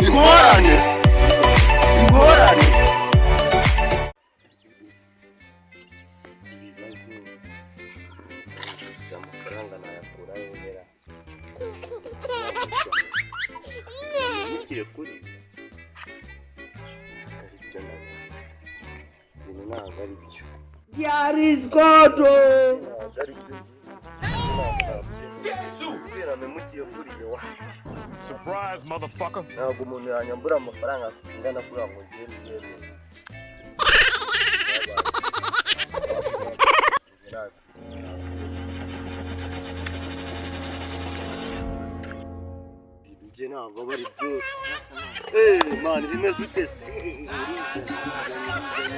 Ingorane, ingorane. Ibibazo, amafaranga nayakura yongera ntukire kuri ari byo nabwo, ibintu ntabwo ari byo. There is God. Ntabwo ari byo, kubera mpemukiye kuri iyo wa Surprise, motherfucker. Ntabwo umuntu yanyambura amafaranga angana kuriya ngo ngende mbyemere. Njye ntabwo aba ari byo. Eh, man, bimeze ute se?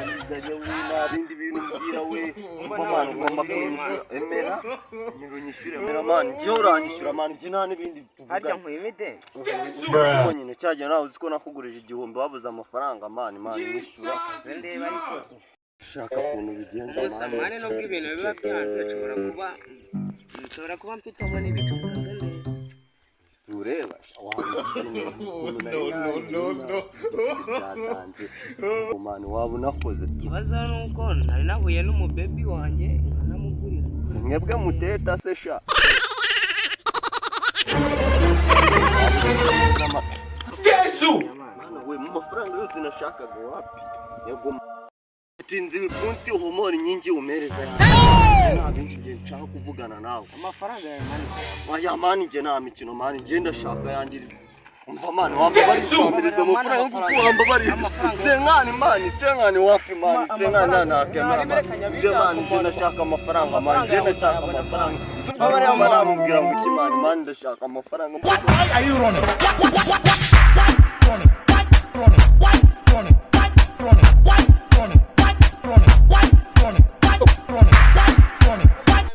Urizanye we, nta bindi bintu mbwira we. Umva man, ugomba kunyishyura. Emera, emera unyishyure, emera man, njyewe uranyishyura man, njye nta n'ibindi Harya tuvugana. nkwimide? Kuko nyine cyagihe nawe uzi ko nakugurije 1000 wabuze amafaranga man, man, nyishyura. Ndeba ariko. Shaka ukuntu bigenza. Gusa Man. Man, nubwo ibintu biba byanze, nshobora kuba mfiteho n'ibicu ndebe. Ureba, No, no, no, no. Byatanze man, waba unakoze. Ikibazo ni uko nari nahuye n'umubebi wanjye nkanamugurira. Mwebwe muteta se sha? Yesu. Mana we, mu mafaranga yose nashakaga wapi? Yego, tinzi ibipfunsi homori nyingi umereza yanjye, nta bindi ngiye nshaka kuvugana nawe. Amafaranga yawe man. Oya man, njye nta mikino man, njye ndashaka yanjye. Umva man, wambabariye, wambereza amafaranga kuko wambabariye cinquante man, cinquante wapi man, cinquante ntakemera man. Njye man, njye ndashaka amafaranga man, njye ndashaka amafaranga. Namubwira ngo iki man? Man, ndashaka amafaranga. Why are you running? What, running? What, running? What, running? What, running? What, running? What, running? What, running? What, running? What, running? What?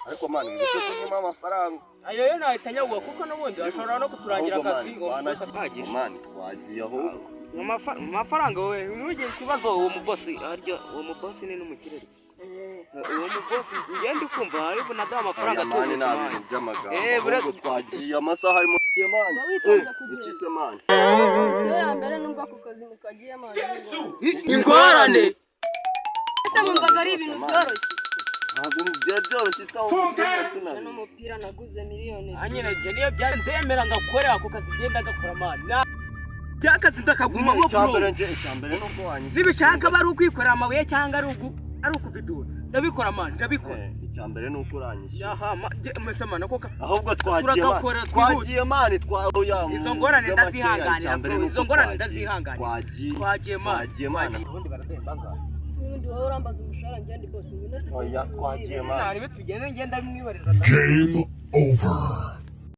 Ariko man, wibuke kunyima amafaranga. Ayo yo nahita nyaguha kuko n'ubundi bashobora no kuturangira Ahubwo akazi. man, man, twagiye ahubwo. Amafaranga wowe ntugire ikibazo. Uwo mubosi, harya uwo mubosi ni n'umukire, uwo mubosi ngende ukumva hari bunaduha amafaranga. Oya man, nta Atubutse. bintu by'amagambo. Eh, Ahubwo twagiye, amasaha arimo man. Uba witonze kugenda. Iki se man? Siyo ya mbere nubwo ako kazi mukagiye man. Ingorane. Ese mwumvaga ari ibintu byoroshye? Ntabwo byari byoroshye isaha Aya n'umupira naguze miliyoni. Nyine njye niyo byari nzemera ngakorera ako kazi, ngenda gakora man, byakazi ndakagumamo bro. Icyambere njye, icyambere nubwo wanyishyura. Nibishaka aba ari ukwikorera amabuye cyangwa ari ukuvidura, ndabikora man, ndabikora. Eh, icyambere ni uko uranyishyura. Yaha mese man, ako Ahubwo twagiye man. Turagakora, twihute. Twagiye man, twaoya. Izo ngorane ndazihanganira, bro, izo ngorane ndazihanganira. Twagiye. Twagiye man. Twagiye man. Ubundi baraduhemba angahe? Si ubundi wowe urambaza umushahara, njye ndi boss, ngwino tugende. Oya, twagiye man. Ntarebe tugende, ngenda mwibariza. Game over.